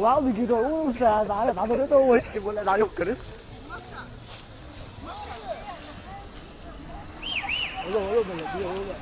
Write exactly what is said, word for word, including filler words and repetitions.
Guarda che tu, uh, sa, dai, ma dove tu vuoi? Ci vuole dare un credo. Olo, olo, olo, olo.